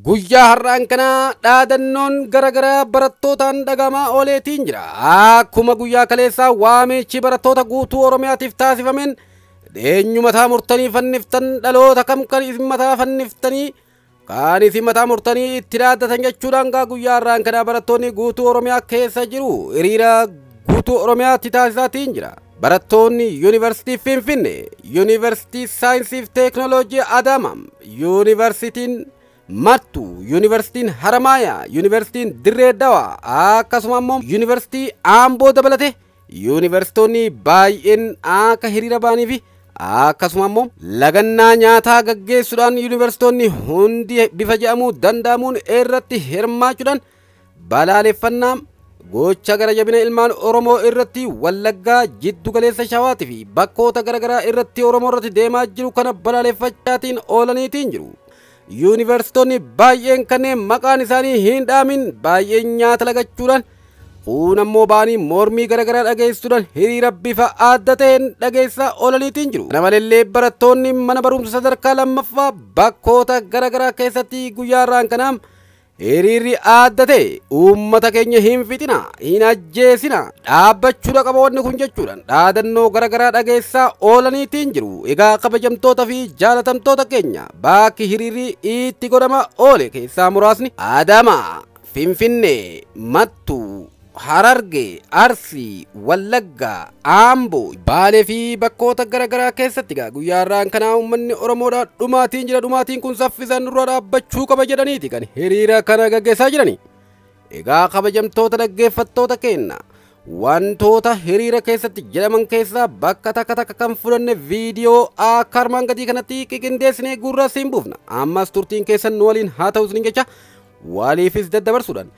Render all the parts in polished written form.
Guyyaa har'aan kana dhaadannoon garagaraa barattootaan dhagamaa ooleetiin jira. Akkuma guyyaa kaleessaa waamichi barattoota guutuu Oromiyaatiif taasifameen eenyu mataa murtanii fanniftan, dhaloota kam kan isin mataa fanniftanii kan isin mataa murtanii itti dhaaddatan jechuudhaan guyyaa har'aan kana barattoonni guutuu Oromiyaa keessa jiru hiriira guutuu Oromiyaatti taasisaatiin jira. Barattoonni Yuunivarsiitii Finfinnee, Yuunivarsiitii Saayinsii fi Teekinooloojii Adaamaa, Yuunivarsiitiin Mattuu, Yuunivarsiitiin Haramaayaa, Yuunivarsiitiin Dirree Dawaa, akkasuma immoo Yuunivarsiitii Amboo dabalate yuunivarsiitonni baay'een akka hiriira ba'anii fi akkasuma immoo lagannaa nyaataa gaggeessuudhaan yuunivarsiitonni hundi bifa jedhamuu danda'amuun irratti hirmaachuudhaan balaaleffannaa gocha gara jabina ilmaan Oromoo irratti Wallaggaa, jiddu galeessa Shawaatii fi bakkoota garaagaraa irratti Oromoo irratti deemaa jiru kana balaaleffachaatiin oolaniitiin jiru. Yuunivarsiitonni baay'een kanneen maqaan isaanii hin dhaamin baay'een nyaata lagachuudhaan kun ammoo ba'anii mormii garaagaraa dhageessuudhaan hiriira bifa adda ta'een dhageessaa oolaniitiin jiru. Kana maleellee barattoonni mana barumsa sadarkaa lammaffaa bakkoota garaagaraa keessatti guyyaa har'aan kanaaf hiriirri adda ta'e uummata keenya hin fixina, hin ajjeesina, dhaabbachuudha qaba wanni kun jechuudhaan dhaadannoo garaagaraa dhageessaa oolaniitiin jiru. Egaa kabajamtoota fi jaalatamtoota keenya bakki hiriirri itti godhama oole keessaa muraasni Adaamaa, Finfinnee, Mattuu, Harargee, Arsii, Wallaggaa, Amboo, Baalee fi bakkoota garaagaraa keessatti guyyaa har'aan kanaa uummanni Oromoodhaa dhumaatiin jira. Dhumaatiin kun saffisaan nurraa dhaabbachuu qaba jedhaniiti kan hiriira kana gaggeessaa jirani. Egaa kabajamtoota dhaggeeffattoota keenya wantoota hiriira keessatti jedhaman keessaa bakka takka takka kan fudhanne viidiyoo akka armaan gadii kanatti qiqindeessinee gurra siin buufna. Ammas turtiin keessan nu waliin haa ta'u isiniin jecha waliifis daddabarsuudhaan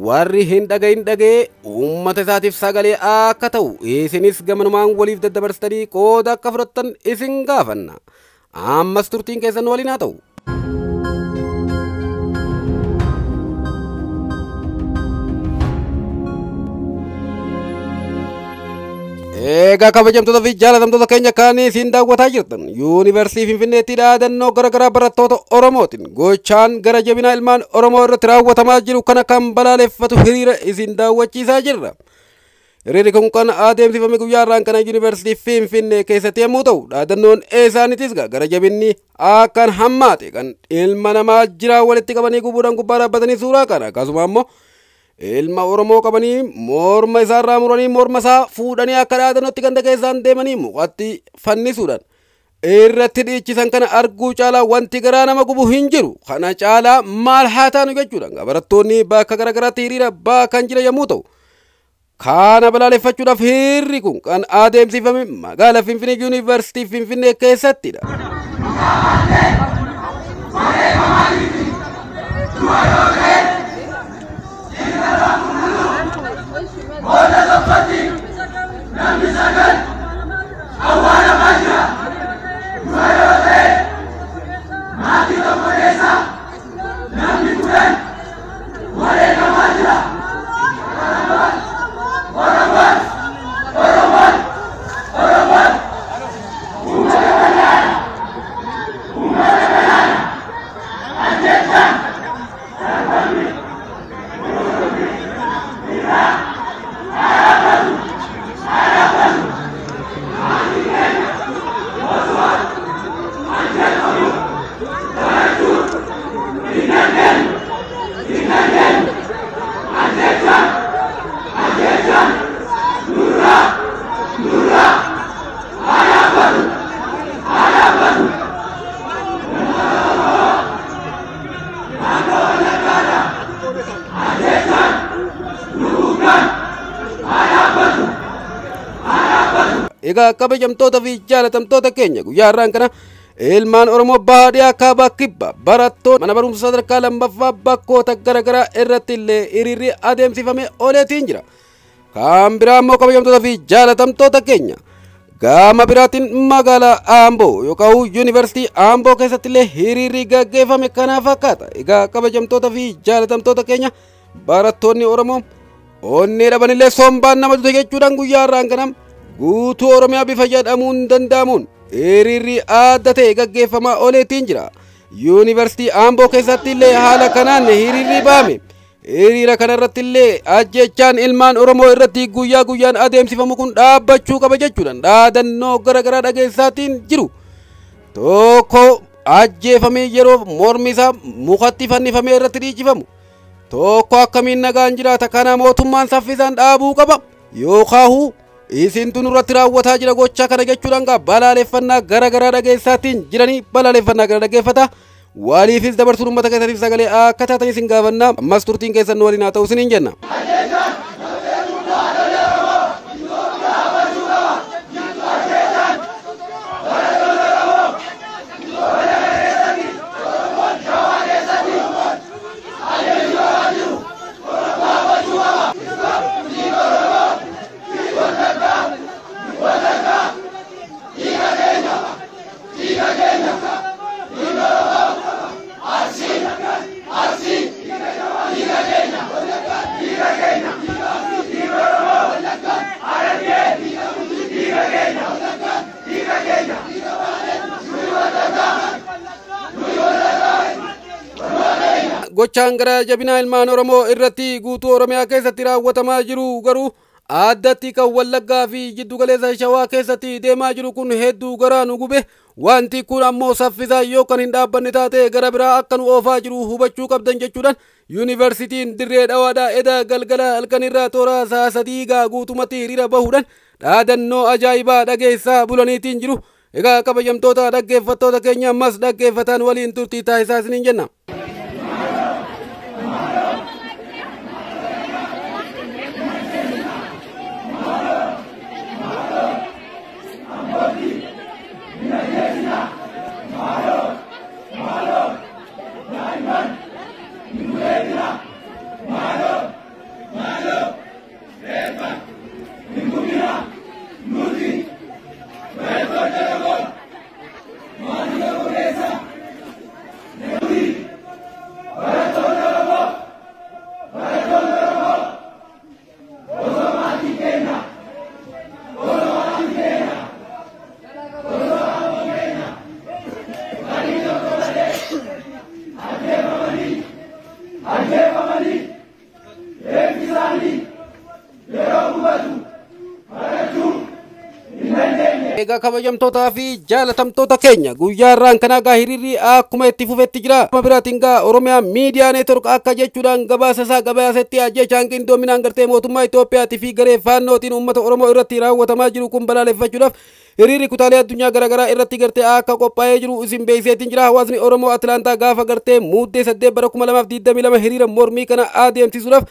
warri hin dhagahin dhaga'ee uummata isaatiif sagalee akka ta'u isinis gamanumaan waliif daddabarsitanii qooda akka fudhattan isin gaafanna. Ammas turtiin keessan waliin haa ta'u. Egaa kabajamtoota fi jaalatamtoota keenya kan isin daawwataa jirtan Yuunivarsiitii Finfinneetti dhaadannoo garaagaraa barattoota Oromootiin gochaan gara jabinaa ilmaan Oromoo irratti raawwatamaa jiru kana kan balaaleffatu hiriira isin daawwachiisaa jirra. Hiriirri kun kan adeemsifame guyyaa har'aan kana Yuunivarsiitii Finfinnee keessatti yommuu ta'u dhaadannoon isaaniitis gara jabinni akkan hammaate kan ilma namaa jiraa walitti qabanii gubuudhaan gubbaa dhaabbatanii suuraa kana akkasuma ammoo ilma Oromoo qabanii morma isaarraa muranii morma isaa fuudhanii akka dhaadannootti ganda keessaan deemanii mukatti fannisuudhaan irratti dhiichisan kana arguu caalaa wanti garaa nama gubu hin jiru. Kana caalaa maal haa taanu jechuudha. Barattoonni bakka garaagaraatti hiriira ba'aa kan jira yommuu ta'u kana balaaleffachuudhaaf hiriirri kun kan adeemsifame magaalaa Finfinnee Yuunivarsiitii Finfinnee keessattidha. Egaa kabajamtoota fi jaalatamtoota keenya guyyaa har'aan kana ilmaan Oromoo baadiyyaa kaabaa kibba barattoota mana barumsa sadarkaa lammaffaa bakkoota garaagaraa irratti illee hiriirri adeemsifame ooleetiin jira. Kan biraa immoo kabajamtoota fi jaalatamtoota keenya gama biraatiin magaalaa Amboo yookaan Yuunivarsiitii Amboo keessatti illee hiriirri gaggeeffame kana fakkaata. Egaa kabajamtoota fi jaalatamtoota keenya barattoonni Oromoo onnee dhabanillee sombaan nama dute jechuudhaan guyyaa har'aan kana guutuu Oromiyaa bifa jedhamuun danda'amuun hiriirri adda ta'e gaggeeffamaa ooleetiin jira. Yuunivarsiitii Amboo keessatti illee haala kanaan hiriirri bahame. Hiriira kana irratti illee ajjechaan ilmaan Oromoo irratti guyyaa guyyaan adeemsifamu kun dhaabbachuu qaba jechuudhaan dhaadannoo gara garaa dhageessaatiin jiru. Tokko ajjeefamee yeroo mormi isaa mukatti fannifamee irratti dhiichifamu. Tokko akkamiin nagaan jiraata, kana mootummaan saffisaan dhaabuu qaba yookaan isintu nurratti raawwataa jira gochaa kana jechuudhaan gaa balaaleffannaa gara garaa dhageessaatiin jiranii balaaleffannaa gara dhaggeeffata. Waliifis dabarsuun uummata keessaniif sagalee akka taatan isin gaafannaa. Ammas turtiin keessan nu waliin haa ta'u isiniin jenna. Gochaan gara jabinaa ilmaan Oromoo irratti guutuu Oromiyaa keessatti raawwatamaa jiru garuu addatti kan Wallaggaa fi jiddu galeessa Shawaa keessatti deemaa jiru kun hedduu garaa nu gube. Wanti kun ammoo saffisaa yoo kan hin dhaabbanne taate gara biraa akka nu oofaa jiru hubachuu qabdan jechuudhaan yuunivarsiitiin Dirree Dhawaadhaa eda galgala halkanirraa toora sa'a 3 gaa guutumatti hiriira bahuudhaan dhaadannoo ajaa'ibaa dhageessaa bulaniitiin jiru. Egaa kabajamtoota dhaggeeffattoota keenya ammas dhaggeeffataan waliin turtii taasisaa isiniin jenna. Egaa kabajamtootaa fi jaalatamtoota keenya guyyaa irraan kanaa gaa hiriirri akkuma itti fufetti jira. Akkuma biraatiin gaa Oromiyaa Miidiyaa Neetwork akka jechuudhaan gabaasa isaa gabaasetti ajjechaan qindoominaan gartee mootummaa Itoophiyaatii fi garee faannootiin uummata Oromoo irratti raawwatamaa jiru kun balaaleffachuudhaaf hiriirri kutaalee addunyaa garaagaraa irratti gartee akka qophaa'ee jiru isin beeksiseetiin jira. Hawaasni Oromoo Atlaantaa gaafa gartee Muddee 8 bara 2022 hiriira mormii kana adeemsisuudhaaf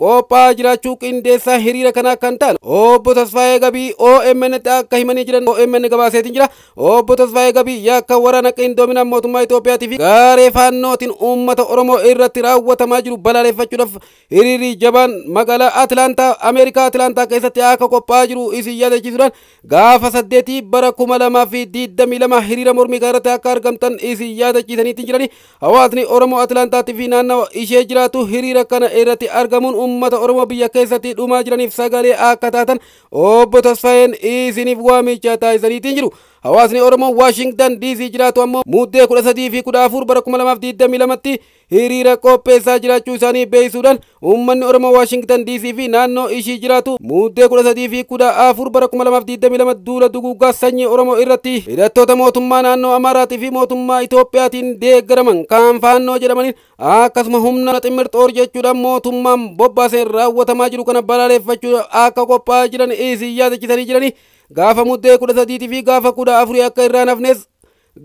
qophaa'aa jiraachuu qindeessaa hiriira kanaa kan ta'an Obbo Tasfaayee Gabii OMN tti akka himanii jiran OMN gabaaseetiin jira. Obbo Tasfaayee Gabii yakka waraana qindoominaan mootummaa Itoophiyaatii fi garee faannootiin uummata Oromoo irratti raawwatamaa jiru balaaleffachuudhaaf hiriirri jabaan magaalaa Atlaantaa Ameerikaa Atlaantaa keessatti akka qophaa'aa jiru isin yaadachiisuudhaan gaafa 8 bara 2022 hiriira mormii kana irratti akka argamtan isin yaadachiisaniitiin jirani. Hawaasni Oromoo Atlaantaatii fi naannawa ishee jiraatu hiriira kana irratti argamuun uummata Oromoo biyya keessatti dhumaa jiraniif sagalee akka taatan Obbo Tasfaayeen isiniif waamicha taasisaniitiin jiru. Hawaasni Oromoo Waashingtan DC jiraatu ammoo Muddee 13 fi 14 bara 2022tti hiriira qopheessaa jiraachuu isaanii beeksisuudhaan uummanni Oromoo Waashingtan DC fi naannoo ishii jiraatu Muddee 13 fi 14 bara 2022 duula duguuggaa sanyii Oromoo irratti hidhattoota mootummaa naannoo Amaaraatii fi mootummaa Itoophiyaatiin deeggaraman kan faannoo jedhamaniin akkasuma humna ximmir xoor jechuudhaan mootummaan bobbaaseen raawwatamaa jiru kana balaaleffachuu akka qophaa'aa jiran isin yaadachiisanii jiranii. Gaafa Muddee 13 fi gaafa 14 akka irraa hafnes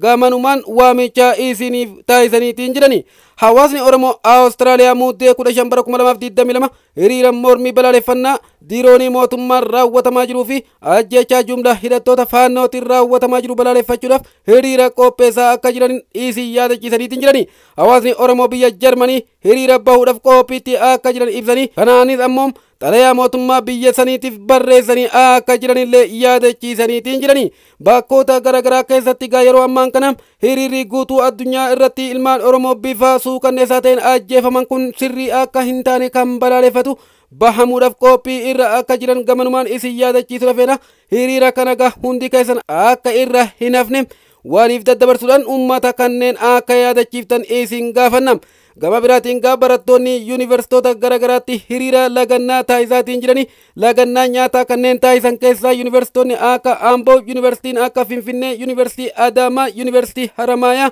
gamanumaan waamicha isiniif taasisaniitiin jirani. Hawaasni Oromoo Awustiraaliyaa Muddee 15 bara 2022 hiriira mormii balaaleffannaa diroonii mootummaan raawwatamaa jiruu fi ajjechaa jumlaa hidhattoota faannootiin raawwatamaa jiru balaaleffachuudhaaf hiriira qopheessaa akka jiran isin yaadachiisaniitiin jirani. Hawaasni Oromoo biyya Jarmanii hiriira bahuudhaaf qophiitti akka jiran ibsanii kanaanis ammoo xalayaa mootummaa biyya saniitiif barreessanii akka jiranillee yaadachiisaniitiin jirani. Bakkoota garaagaraa keessatti gaa yeroo ammaan kana hiriirri guutuu addunyaa irratti ilmaan Oromoo bifa suukanneessaa ta'een ajjeefaman kun sirrii akka hin taane kan balaaleffatu bahamuudhaaf qophii irra akka jiran gamanumaan isin yaadachiisuu feena. Hiriira kana gaa hundi keessan akka irra hin hafne waliif daddabarsuudhaan uummata kanneen akka yaadachiiftan isin gaafanna. Gama biraatiin gaa barattoonni yuunivarsiitota garaagaraatti hiriira lagannaa taasisaatiin jirani. Lagannaa nyaataa kanneen taasisan keessaa yuunivarsiitonni akka Amboo yuunivarsiitiin, akka Finfinnee yuunivarsiitii, Adaamaa yuunivarsiitii, Haramaayaa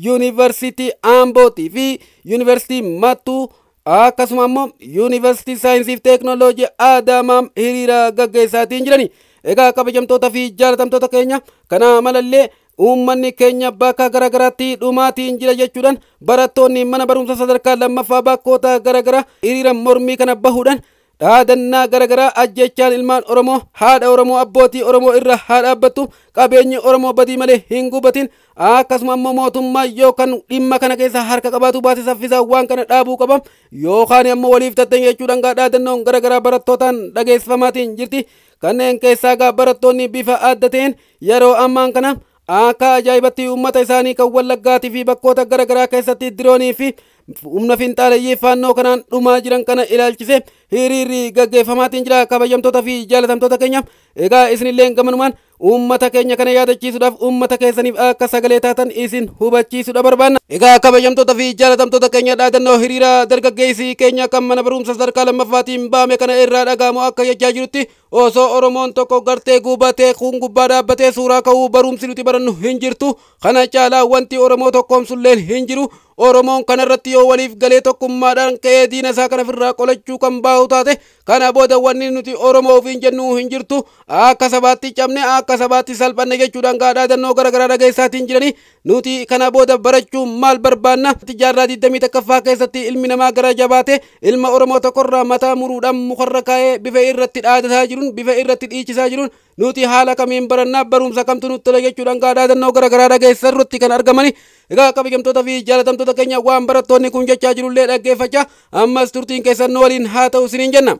yuunivarsiitii Ambootii fi yuunivarsiitii Mattuu, akkasuma immoo yuunivarsiitii saayinsii fi teeknooloojii Adaamaa hiriira gaggeessaatiin jirani. Egaa kabajamtoota fi jaalatamtoota keenya, kana malallee uummanni keenya bakka garaagaraatti dhumaatiin jira jechuudhaan barattoonni mana barumsa sadarkaa lammaffaa bakkoota garaagaraa hiriira mormii kana bahuudhaan dhaadannaa garaagaraa ajjechaan ilmaan Oromoo, haadha Oromoo, abbootii Oromoo irra haa dhaabbattu, qabeenyi Oromoo badii malee hin gubatin, akkasuma immoo mootummaa yookaan dhimma kana keessa harka qabaatu baate saffisaa waan kana dhaabuu qaba yookaan ammoo waliif tattan jechuudhaan dhaadannoon garaagaraa barattootaan dhageessifamaatiin jirti. Kanneen keessaa gaa barattoonni bifa adda ta'een yeroo ammaan kana akka ajaa'ibatti uummata isaanii kan Wallaggaatii fi bakkoota garaagaraa keessatti diroonii fi humna finxaaleyyii faannoo kanaan dhumaa jiran kana ilaalchise hiriirri gaggeeffamaatiin jira. Kabajamtoota fi jaalatamtoota keenya, egaa isinillee gamanumaan uummata keenya kana yaadachiisuudhaaf uummata keessaniif akka sagalee taatan isin hubachiisuudha barbaanna. Egaa kabajamtoota fi jaalatamtoota keenya, dhaadannoo hiriira dargaggeessii keenya kan mana barumsa sadarkaa lammaffaatiin baame kana irraa dhagahamu akka jechaa jirutti, osoo Oromoon tokko gartee gubatee kun gubbaa dhaabbatee suuraa ka'uu barumsi nuti barannu hin jirtu. Kana caalaa wanti Oromoo tokkoomsulleen hin jiru. Oromoon kanarratti yoo waliif galee tokkummaadhaan ka'ee diina isaa kana ofirraa qolachuu kan bahu taate, kana booda wanni nuti Oromoo ofiin jennu hin jirtu, akka sabaatti cabne, akka sabaatti salphanne jechuudhaan dhaadannoo garaagaraa dhageessaatiin jiranii. Nuti kana booda barachuu maal barbaanna? Jaarraa 21ffaa keessatti ilmi namaa gara jabaate ilma Oromoo tokkorraa mataa muruudhaan mukarra kaa'ee bifa irratti dhaadataa jiruun, bifa irratti dhiichisaa jiruun, nuti haala kamiin barannaa, barumsa kamtu nutti tola jechuudhaan dhaadannoo garaagaraa dhageessan irratti kan argamani. Egaa kabajamtoota fi jaalatamtoota keenya, waan barattoonni kun jechaa jirullee dhaggeeffachaa ammas turtiin keessan nu waliin haa ta'u isiniin jenna.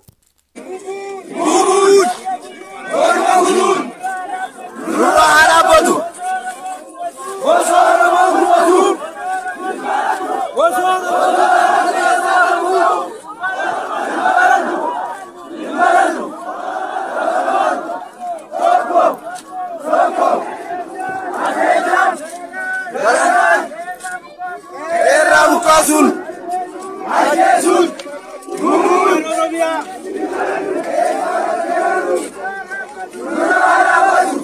Nurra haa dhaabbatu. Osoo Oromoon gubatu. Osoo Qeerraa buqqaasuun, ajjeesuun, gubuun.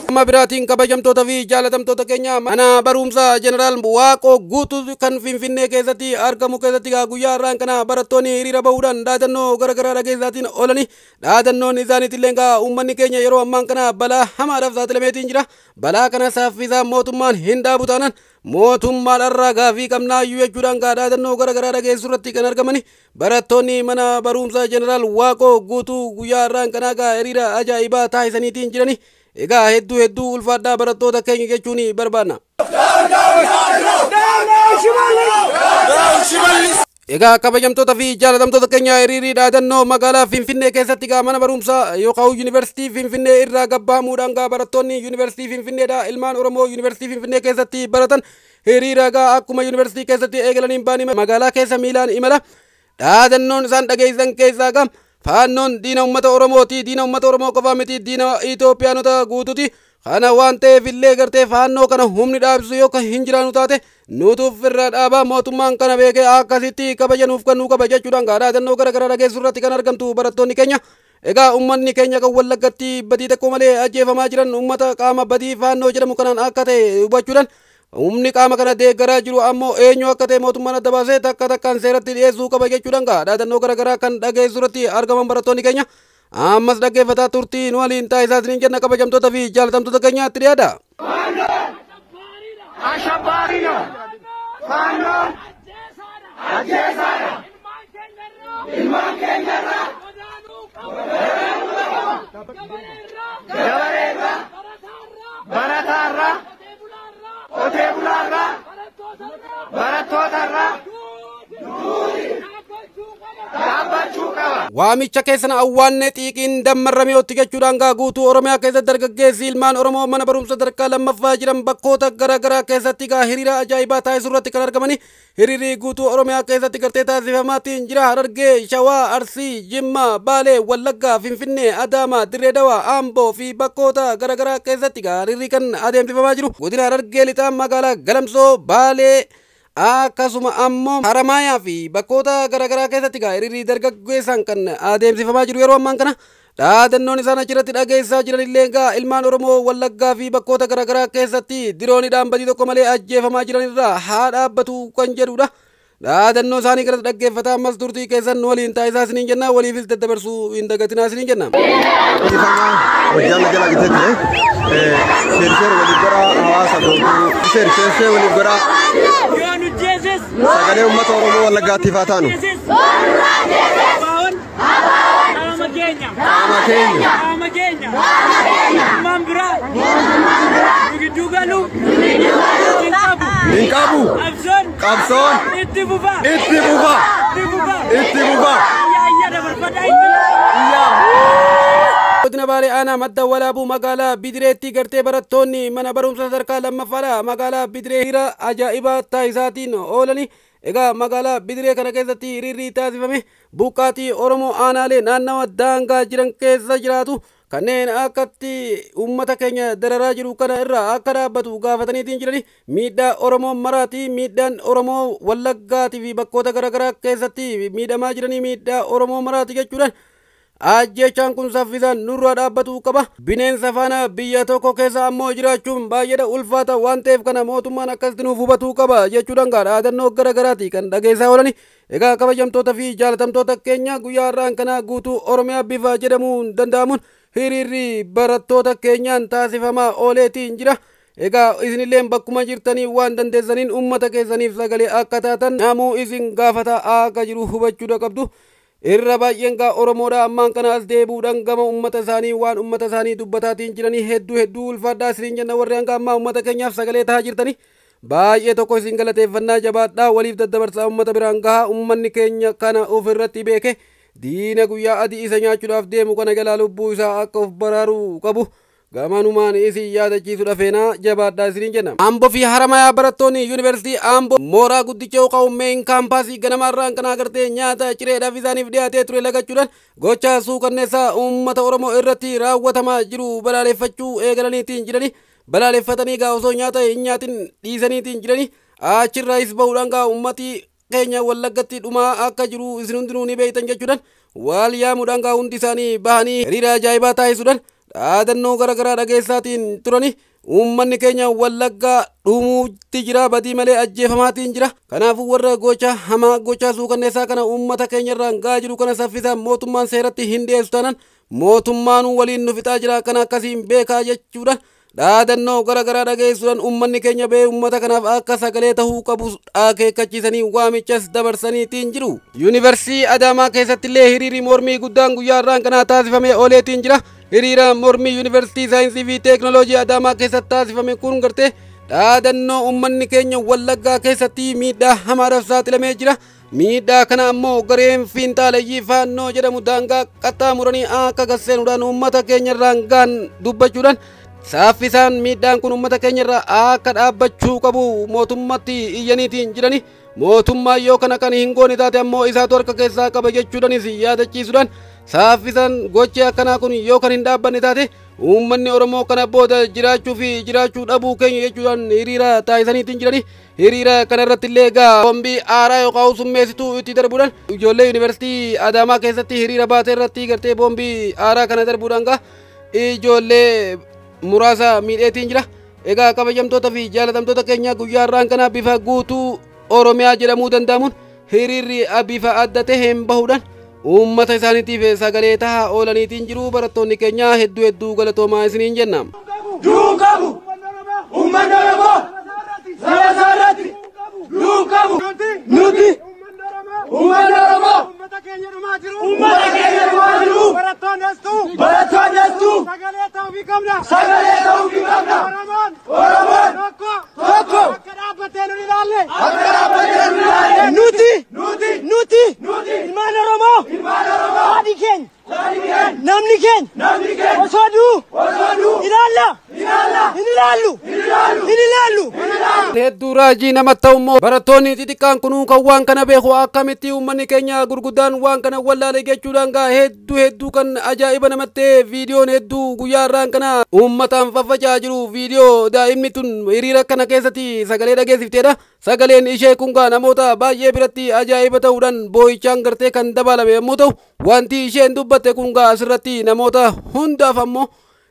Amma biraatiin kabajamtoota fi jaalatamtoota keenya, mana barumsa Jeneraal Waaqoo Guutuu kan Finfinnee keessatti argamu keessatti guyyaa har'aan kana barattoonni hiriira bahuudhaan dhaadannoo garaagaraa dhageessaatiin oolani. Dhaadannoon isaaniitillee gaa uummanni keenya yeroo ammaan kana balaa hamaadhaaf saaxilameetiin jira. Balaa kana saffisaa mootummaan hin dhaabu taanaan mootummaadharraa gaafii qabnaayyuu jechuudhaan gaa dhaadannoo garaagaraa dhageessuu irratti kan argamani. Barattoonni mana barumsa Jeneraal Waaqoo Guutuu guyyaa har'aan kanaa gaa hiriira ajaa'ibaa taasisaniitiin jirani. Egaa hedduu hedduu ulfaadhaa barattoota keenya jechuun barbaanna. Egaa kabajamtoota fi jaalatamtoota keenya, hiriirri dhaadannoo magaalaa Finfinnee keessatti gaa mana barumsaa yookaan yuunivarsiitii Finfinnee irraa gabbaamuudhaan gaa barattoonni yuunivarsiitii Finfinneedha, ilmaan Oromoo yuunivarsiitii Finfinnee keessatti baratan hiriira gaa akkuma yuunivarsiitii keessatti eegalaniin baanii magaalaa keessa miilaan imala. Dhaadannoon isaan dhageessisan keessaa gaa faannoon diina uummata Oromooti, diina uummata Oromoo qofaa miti, diina Itoophiyaanota guutuuti. Kana waan ta'eef illee gartee faannoo kana humni dhaabsisu yookaan hin jiraannu taate nutu ofirraa dhaabaa, mootummaan kana beekee akkasitti kabaja nuuf kennuu qaba jechuudhaan dhaadannoo gara garaa dhageessuu irratti kan argamtu barattoonni keenya. Egaa uummanni keenya kan Wallaggatti badii tokko malee ajjeefamaa jiran uummata qaama badii faannoo jedhamu kanaan akka ta'e hubachuudhaan, humni qaama kana deeggaraa jiru ammoo eenyu akka ta'e mootummaan adda baasee takka takkaan seeratti dhiyeessuu qaba jechuudhaan dhaadannoo gara garaa kan dhageessuu irratti argaman barattoonni keenya. Ammas dhaggeeffataa turtii nu waliin taasisaa isiniin jenna. Kabajamtoota fi jaalatamtoota keenyaatti dhiyaada. አሸባሪ ነው። ፋኖ አጀሳዳ ilmaan keenyarraa gabareerraa barataarraa qotee bulaarraa barattootarraa dhaabbachuu qaba. Waamicha keessan awwaanne xiiqiin dammarramee jechuudhaan gaa guutuu Oromiyaa keessatti dargaggeessi ilmaan Oromoo mana barumsa sadarkaa lammaffaa jiran bakkoota garaagaraa keessatti gaa hiriira ajaa'ibaa taasisuu irratti kan argamani. Hiriirri guutuu Oromiyaa keessatti gartee taasifamaatiin jira. Harargee, Shawaa, Arsii, Jimmaa, Baalee, Wallaggaa, Finfinnee, Adaamaa, Dirree Dawaa, Amboo fi bakkoota garaagaraa keessatti gaa hiriirri kan adeemsifamaa jiru. Godina Harargee lixaa magaalaa Galamsoo, Baalee, akkasuma ammoo Haramaayaa fi bakkoota garaagaraa keessatti gaa hiriirri dargaggeessaan kan adeemsifamaa jiru yeroo ammaan kana. Dhaadannoon isaan achirratti dhageessaa jiran illee gaa ilmaan Oromoo Wallaggaa fi bakkoota garaagaraa keessatti dirooniidhaan badii tokko malee ajjeefamaa jiran irraa haa dhaabbatu kan jedhudha. Dhaadannoo isaanii kanatti dhaggeeffataa ammas turtii keessan waliin taa'isaa isiniin jenna, waliifis daddabarsuu hin dagatinaa isiniin jenna. Hojjaan jala gitee ture. Sheer waliif godhaa hawaasa guutuu. Sheer waliif godhaa. Sagalee uummata Oromoo Wallaggaatiif haa taanu. Qaama keenya. Qaama keenya. Qaama keenya. Mootummaan biraa. Nu gidduu galu. Hin qabu. Hin qabu. Qabsoon. Qabsoon. Itti fufa. Itti fufa. Itti fufa. Itti fufa. Iyya dabarfadhaa itti. Godina Baalee aanaa madda walaabuu magaalaa Bidireetti gartee barattoonni mana barumsa sadarkaa lammaffaadha magaalaa Bidiree hiriira ajaa'ibaa taasisaatiin oolani. Egaa magaalaa Bidiree kana keessatti hiriirri taasifame buqqaatii Oromoo aanaalee naannawa daangaa jiran keessa jiraatu kanneen akkatti uummata keenya dararaa jiru kana irraa akka dhaabbatu gaafataniitiin jirani. Miidhaa Oromoo maraati, miidhaan Oromoo Wallaggaatii fi bakkoota garaagaraa keessatti miidhamaa jiranii miidhaa Oromoo maraati jechuudhaan ajjechaan kun saffisaan nurraa dhaabbatuu qaba. Bineensa faana biyya tokko keessa ammoo jiraachuun baay'eedha ulfaata waan ta'eef kana mootummaan akkasitti nuuf hubatuu qaba jechuudhaan gaa dhaadannoo garaagaraati kan dhageessaa oolani. Egaa kabajamtoota fi jaalatamtoota keenya guyyaa har'aan kana guutuu Oromiyaa bifa jedhamuun danda'amuun hiriirri barattoota keenyaan taasifamaa ooleetiin jira. Egaa isinilleen bakkuma jirtanii waan dandeessaniin uummata keessaniif sagalee akka taatan namuu isin gaafata akka jiru hubachuudha qabdu. Irra baay'een gaa Oromoodha ammaan kana as deebi'uudhaan gama uummata isaanii waan uummata isaanii dubbataatiin jiranii hedduu hedduu ulfaadhaa isiniin jenna. Warri hanga ammaa uummata keenyaaf sagalee tahaa jirtanii baay'ee tokko isin galateeffannaa, jabaadhaa, waliif daddabarsaa uummata biraan gahaa. Uummanni keenya kana ofirratti beeke diina guyyaa adii isa nyaachuudhaaf deemu kana jalaa lubbuu isaa akka of baraaruu qabu gamanumaan isin yaadachiisudha feenaa, jabaadhaa isiniin jenna. Amboo fi Haramayaa barattoonni yuunivarsiitii Amboo mooraa guddicha yookaan main campus ganama irraan kana agartee nyaata cireedhaaf isaaniif dhiyaatee ture lagachuudhaan gocha suukanneessaa uummata Oromoo irratti raawwatamaa jiru balaaleffachuu eegalaniitiin jirani. Balaaleffatanii gaa osoo nyaata hin nyaatin dhiisaniitiin jirani. Achirraayis bahuudhaan gaa uummati keenya Wallaggatti dhumaa akka jiru isin hundinuu ni beektan jechuudhaan wal yaamuudhaan gaa hundi isaanii bahanii hiriira ajaa'ibaa taasisuudhaan dhaadannoo garaagaraa dhageessaatiin turani. Uummanni keenya Wallaggaa dhumuutti jira, badii malee ajjeefamaatiin jira. Kanaafuu warra gocha hamaa gocha suukanneessaa kana uummata keenya irraan gahaa jiru kana saffisaan mootummaan seeratti hin dhiyeessu taanaan mootummaanuu waliin nu fixaa jira, kana akkasiin beekaa jechuudhaan dhaadannoo garaagaraa dhageessuudhaan uummanni keenya bee uummata kanaaf akka sagalee tahuu qabu akeekkachiisanii waamichas dabarsaniitiin jiru. Yuunivarsiitii Adaamaa keessatti illee hiriirri mormii guddaan guyyaa har'aan kanaa taasifamee ooleetiin jira. Hiriira mormii yuunivarsiitii saayinsii fi teekinooloojii Adaamaa keessatti taasifame kun gartee dhaadannoo uummanni keenya Wallaggaa keessatti miidhaa hamaadhaaf saaxilamee jira. Miidhaa kana ammoo gareen fiinxaaleyyii faannoo jedhamu daangaa qaxxaamuranii akka gasseenuudhaan uummata keenya irraan gahan dubbachuudhaan saffisaan miidhaan kun uummata keenya irraa akka dhaabbachuu qabu mootummatti iyyaniitiin jirani. Mootummaa yoo kana kan hin goone taate ammoo isaatu harka keessaa qaba jechuudhaanis yaadachiisuudhaan saffisaan gochi akkanaa kun yoo kan hin dhaabbanne taate uummanni Oromoo kana booda jiraachuu fi jiraachuu dhabuu keenya jechuudhaan hiriira taasisaniitiin jirani. Hiriira kana irratti illee egaa bombii aaraa yookaan summeessituu itti darbuudhaan ijoollee yuunivarsiitii Adaamaa keessatti hiriira baatee irratti gartee bombii aaraa kana darbuudhaan gaa ijoollee muraasa miidheetiin jira. Egaa kabajamtoota fi jaalatamtoota keenya guyyaa har'aan kana bifa guutuu Oromiyaa jedhamuu danda'amuun hiriirri bifa adda ta'een bahuudhaan uummata isaaniitiif sagalee tahaa oolaniitiin jiru. Barattoonni keenya hedduu hedduu galatoomaa isiniin jenna. Du'uu qabu. Uummanni Oromoo saba isaa irratti du'uu qabu. Nuti uummanni Oromoo Uummata keenya dhumaa jiru. uummata keenya dhumaa jiru. Barattoonni astuu. Barattoonni astuu Sagalee ta'uufii qabna. sagalee ta'uufii qabna. Oromoon Oromoon tokko tokko akka dhaabbatee nu ilaalle. akka dhaabbatee nu ilaalle. Nuti Nuti nuti nuti ilmaan Oromoo ilmaan Oromoo Raajii namatti ta'u immoo barattoonni xixiqqaan kunuu kan waan kana beeku akkamitti uummanni keenya gurguddaan waan kana wallaale jechuudhaan gaa hedduu hedduu kan ajaa'iba namatti ta'e viidiyoon hedduu guyyaa irraan kana uummataan faffaca'aa jiru viidiyoo daa'imni tun hiriira kana keessatti sagalee dhageessifteedha. Sagaleen ishee kun gaa namoota baay'ee biratti ajaa'iba ta'uudhaan boo'ichaan gartee kan dabalame yommuu ta'u wanti isheen dubbatte kun gaa asirratti namoota hundaaf ammoo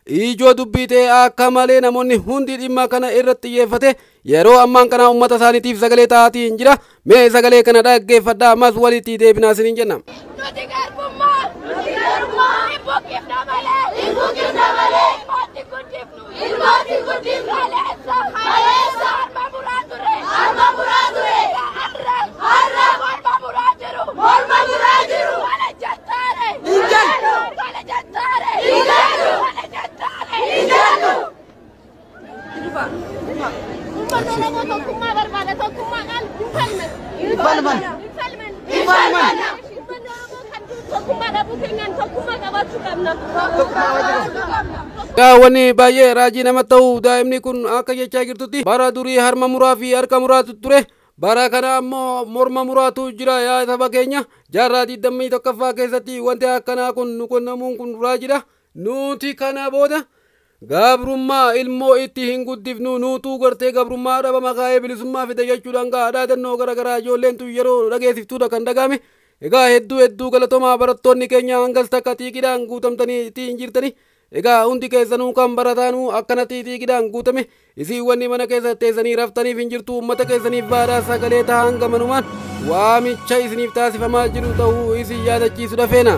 ijoo dubbii ta'e akka malee namoonni hundi dhimma kana irratti xiyyeeffate yeroo ammaan kana uummata isaaniitiif sagalee ta'aatiin jira. Mee sagalee kana dhaggeeffadhaa ammas walitti deebinaa isiniin jenna. Nuti garbummaa. Nuti garbummaa. Hin buqqifna malee. Hin buqqifna malee. Ilmootti guddifnu. Ilmootti guddifnu. Kaleessa. Kaleessa. Harma muraa ture. Harma muraa ture. Har'a. Har'a. Morma muraa jiru. Morma muraa jiru. Kana jettaare. Hin jennu. Kana jettaare. Hin jennu. Kana jettaare. Hin jennu. Uummanni Oromoo tokkummaa barbaada. Tokkummaadhaan hin falman. Hin falman. Hin falman. Hin falman. Uummanni Oromoo kan jiru tokkummaa dhabuu keenyaan tokkummaa qabaachuu qabna. Tokkummaa qabaachuu qabna. Wanni baay'ee raajii nama ta'u daa'imni kun akka jechaa jirtutti bara durii harma muraa fi harka muraatu ture. Bara kana ammoo morma muraatu jira yaa saba keenya. Jaarraa 21ffaa keessatti wanti akkanaa kun nu qunnamuun kun raajiidha. Nuti kana booda gabrummaa ilmoo itti hin guddifnu nuutuu gartee gabrummaa dhabama kaa'ee bilisummaa fide jechuudhaan gaa dhaadannoo gara garaa ijoolleen tun yeroo dhageessiftuudha kan dhagahame. Egaa hedduu hedduu galatoomaa barattoonni keenya hangas takka xiiqidhaan guutamtanii itti hin jirtani. Egaa hundi keessanuu kan barataanuu akkanatti xiiqidhaan guutame isin wanni mana keessa teessanii raftaniif hin jirtu uummata keessaniif baadhaa sagalee ta'an gamanumaan waamicha isiniif taasifamaa jiru ta'uu isin yaadachiisuu feena.